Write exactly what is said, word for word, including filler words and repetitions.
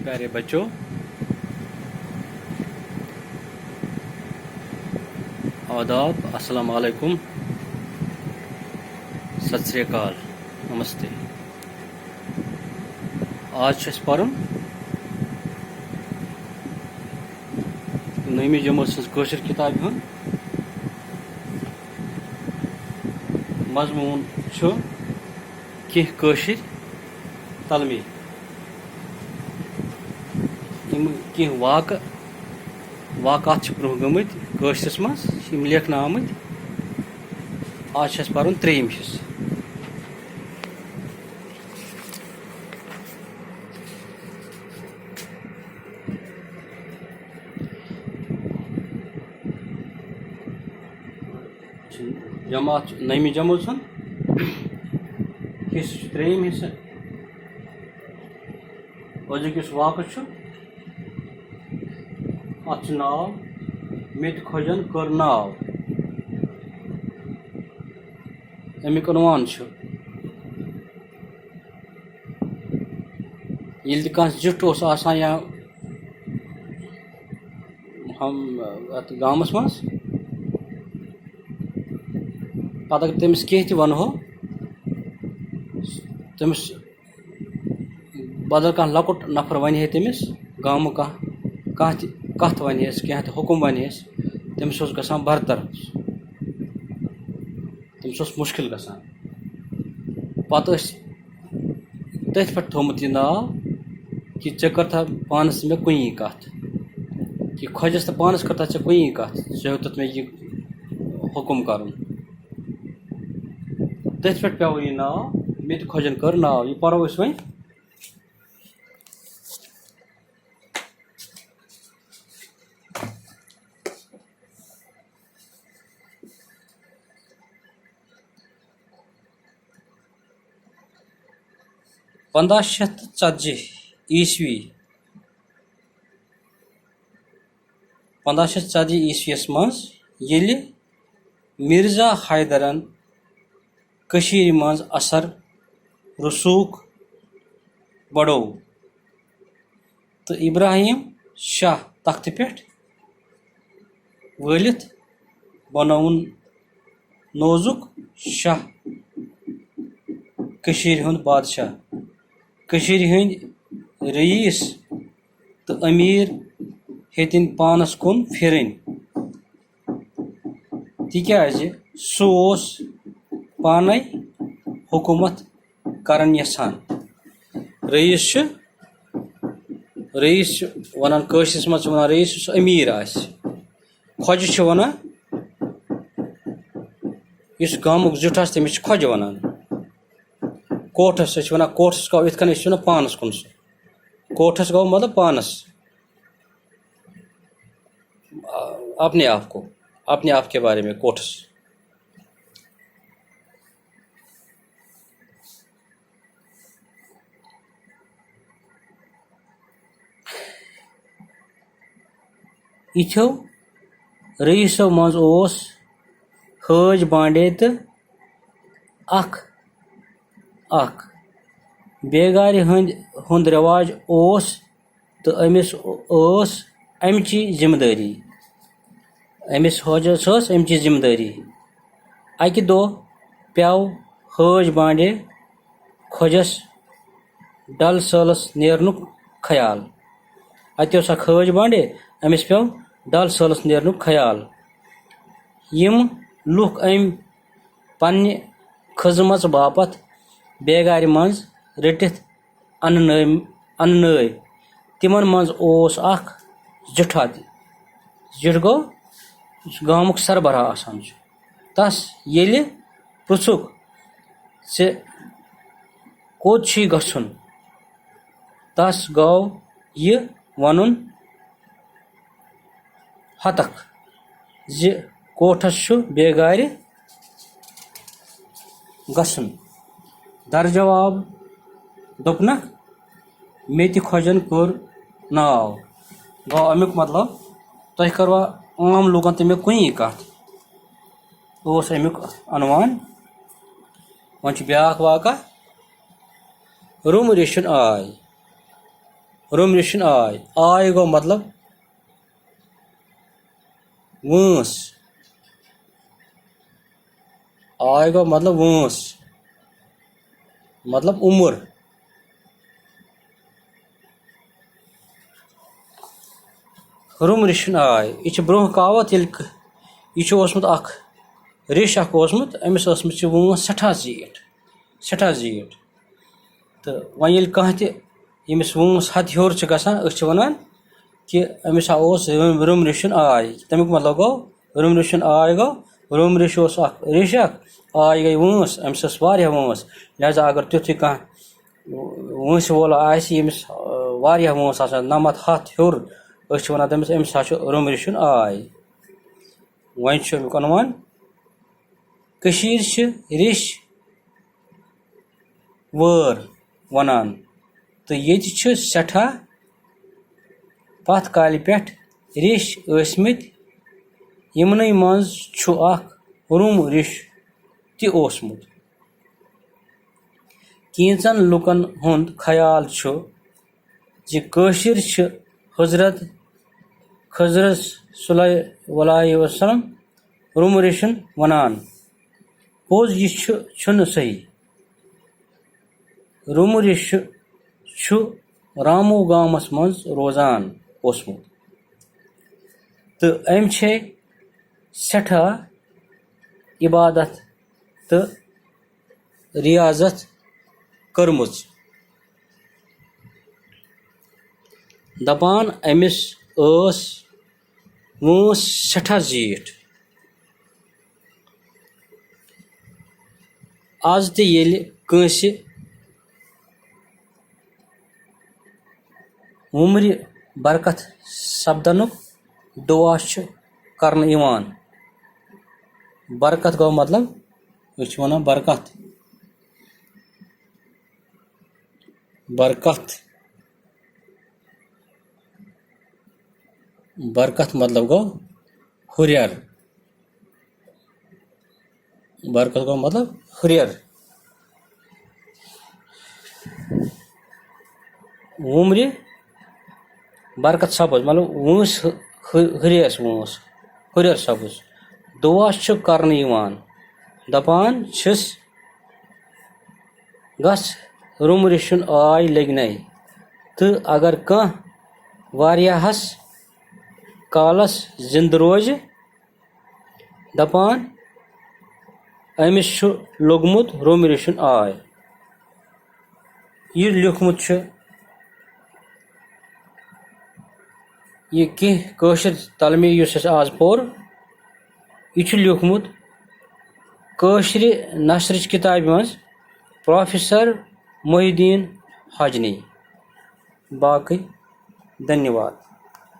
پیارے بچو، آداب، السلام علیکم، ست سری اکال، نمستے۔ آز چھُ اَسہِ پَرُن نٔیمہِ جمٲژ سٕنٛز کٲشِر کِتابہِ ہُنٛد مضموٗن چھُ کینٛہہ کٲشِر تلمی۔ یِم کینٛہہ واقعہٕ، واقعات چھِ برٛونٛہہ گٔمٕتۍ کٲشرِس منٛز، یِم لیکھنہٕ آمٕتۍ۔ آز چھُ اَسہِ پَرُن ترٛیٚیِم حِصہٕ۔ جماعت چھُ نٔیمہِ جمٲژ ہُنٛد حِصہٕ، چھُ ترٛیٚیِم حِصہٕ۔ أزیُک یُس واقعہٕ چھُ، اَتھ چھُ ناو مےٚ تہِ خۄجَن کٔر ناو۔ اَمیُک عنوان چھُ، ییٚلہِ تہِ کانٛہہ زیُٹھ اوس آسان یا ہم، اَتھ گامَس منٛز، پَتہٕ اگر تٔمِس کینٛہہ تہِ وَنہو، تٔمِس بدل کانٛہہ لۄکُٹ نفر وَنہِ ہے تٔمِس، گامُک کانٛہہ، کانٛہہ تہِ کَتھ وَنہِ ہَس، کینٛہہ تہِ حُکُم وَنہِ ہَس، تٔمِس اوس گژھان برطرف، تٔمِس اوس مُشکِل گژھان۔ پَتہٕ ٲسۍ تٔتھۍ پٮ۪ٹھ تھوٚومُت یہِ ناو کہِ ژےٚ کٔرتھا پانَس تہٕ مےٚ کُنی کَتھ، کہِ خۄجَس تہٕ پانَس کٔرتھا ژےٚ کُنی کَتھ، ژےٚ ہیوٚتُتھ مےٚ یہِ حُکُم کَرُن۔ تٔتھۍ پٮ۪ٹھ پیوٚو یہِ ناو، مےٚ تہِ خۄجَن کٔر ناو۔ یہِ پَرو أسۍ وۄنۍ۔ پنٛداہ شیٚتھ تہٕ ژتجی عیسوی، پنٛداہ شیٚتھ ژتجی عیسویَس منٛز ییٚلہِ مرزا حیدرَن کٔشیٖرِ منٛز اثر رسوخ بڑوو، تہٕ ابراہیم شاہ تختہٕ پٮ۪ٹھ وٲلِتھ بنووُن نوزُک شاہ کٔشیٖرِ ہُنٛد بادشاہ۔ کٔشیٖرِ ہٕنٛدۍ رئیس تہٕ امیر ہیٚتِن پانس کُن پھِرٕنۍ، تِکیازِ سُہ اوس پانے حکوٗمت کرن یژھان۔ رئیس چھُ، رئیس چھُ ونان، کٲشرِس منٛز چھِ ونان رئیس، یُس امیر آسہِ۔ خۄجہِ چھِ ونان، یُس گامُک زیُٹھ آسہِ، تٔمِس چھِ خۄجہِ ونان۔ کوٹھس، أسۍ چھِ ونان کوٹھس گوٚو، یِتھ کٔنۍ أسۍ چھِ ونان پانس کُن سُہ۔ کوٹھس گوٚو مطلب پانس، اپنے آپ کو، اپنے آپ کے بارے میں کوٹھس۔ یِتھیو رئیسو منٛز اوس حٲج بانڈے تہٕ اکھ، اکھ بیگارِ ہٕنٛدۍ، ہُنٛد رٮ۪واج اوس، تہٕ أمِس ٲس اَمچی ذمہٕ دٲری۔ أمِس حٲجَس ٲس اَمچی ذمہٕ دٲری۔ اَکہِ دۄہ پیوٚو حٲج بانڈے خۄجَس ڈل سٲلَس نیرنُک خیال۔ اَتہِ اوس اَکھ حٲج بانڈے، أمِس پیوٚو ڈل سٲلَس نیرنُک خیال۔ یِم لُکھ أمۍ پننہِ خدمژ باپتھ بیگارِ منٛز رٔٹِتھ اننٲوۍ، اننٲوۍ۔ تِمن منٛز اوس اکھ زِٹھا تہِ۔ زِٹھ گوٚو یُس گامُک سربراہ آسان چھُ۔ تس ییٚلہِ پرٛژھُکھ، "ژےٚ کوٚت چھُے گژھُن؟" تس گوٚو یہِ ونُن ہتکھ زِ کوٹھس چھُ بیگارِ گژھُن۔ در جواب دوٚپنکھ، "مےٚ تہِ خۄجن کوٚر ناو۔" گوٚو امیُک مطلب، تۄہہِ کٔروا عام لوٗکن تہِ مےٚ کُنی کتھ؟ اوس امیُک عنوان۔ وۄنۍ چھُ بیاکھ واقعہ۔ روٚم ریٚشُن آے۔ روٚم رِشُن آے۔ آے گوٚو مطلب وٲنٛس۔ آے گوٚو مطلب وٲنٛس۔ مطلب عمر۔ روٚم رِشُن آے۔ یہِ چھِ برٛونٛہہ کہاوت، ییٚلہِ ک-، یہِ چھُ اوسمُت اکھ رِش اکھ اوسمُت، أمِس ٲسمٕژ چھِ وٲنٛس سٮ۪ٹھاہ زیٖٹھ، سٮ۪ٹھاہ زیٖٹھ۔ تہٕ وۄنۍ ییٚلہِ کانٛہہ تہِ ییٚمِس وٲنٛس حد ہیوٚر چھِ گژھان، أسۍ چھِ وَنان کہِ أمِس ہا اوس روٚم، روٚم رِشُن آے۔ تَمیُک مطلب گوٚو، روٚم رِشُن آے گوٚو، روٚم رِش اوس اکھ رِش اکھ، آے گٔے وٲنٛس، أمِس ٲس واریاہ وٲنٛس۔ لہذا اگر تیُتھُے کانٛہہ وٲنٛسہِ وول آسہِ، ییٚمِس، آ، واریاہ وٲنٛس آسان، نَمَتھ ہَتھ ہیوٚر، أسۍ چھِ وَنان تٔمِس، أمِس ہا چھُ روٚم رِشُن آے۔ وۄنۍ چھُ اَمیُک عنوان، کٔشیٖرِ چھِ رِش وٲر وَنان، تہٕ ییٚتہِ چھِ سٮ۪ٹھاہ پَتھ کالہِ پٮ۪ٹھ رِش ٲسمٕتۍ۔ یِمنٕے منٛز چھُ اکھ روٚم رِش تہِ اوسمُت۔ کینٛژن لوٗکن ہُنٛد خیال چھُ زِ کٲشِر چھِ حضرت خضرس صلی اللہ علیہ وسلم روٚم رِشُن وَنان۔ پوٚز یہِ چھُ، چھُنہٕ صحیح۔ روٚم رِش چھُ رامو گامَس منٛز روزان اوسمُت تہٕ أمۍ چھے سٮ۪ٹھاہ عبادت تہٕ ریاضت کٔرمٕژ۔ دَپان أمِس ٲس وٲنٛس سٮ۪ٹھاہ زیٖٹھ۔ آز تہِ ییٚلہِ کٲنٛسہِ وُمرِ برکت سپدنُک دُعا چھُ کرنہٕ یِوان۔ برکت گوٚو مطلب، أسۍ چھِ وَنان برکت۔ برکت۔ برکت مطلب گوٚو ہُرٮ۪ر۔ برکت گوٚو مطلب ہُرٮ۪ر۔ وُمرِ برکت سپٕز، مطلب وٲنٛس ہُ-، ہُ-، ہُریس وٲنٛس، ہُرٮ۪ر سپٕز۔ دُعا چھُ کرنہٕ یِوان، دَپان چھِس، گژھ روٚم رِشُن آے لٔگنَے۔ تہٕ اگر کانٛہہ واریاہس کالس زِندٕ روزِ، دَپان، أمِس چھُ لوٚگمُت روٚم رِشُن آے۔ یہِ لیوٗکھمُت چھُ، یہِ کینٛہہ کٲشِر تلمیٖذ یُس اَسہِ آز پوٚر، یہِ چھُ لیوٗکھمُت کٲشرِ نثرٕچ کِتابہِ منٛز پروفیسر محی الدین حاجنی۔ باقٕے دھنیہ واد۔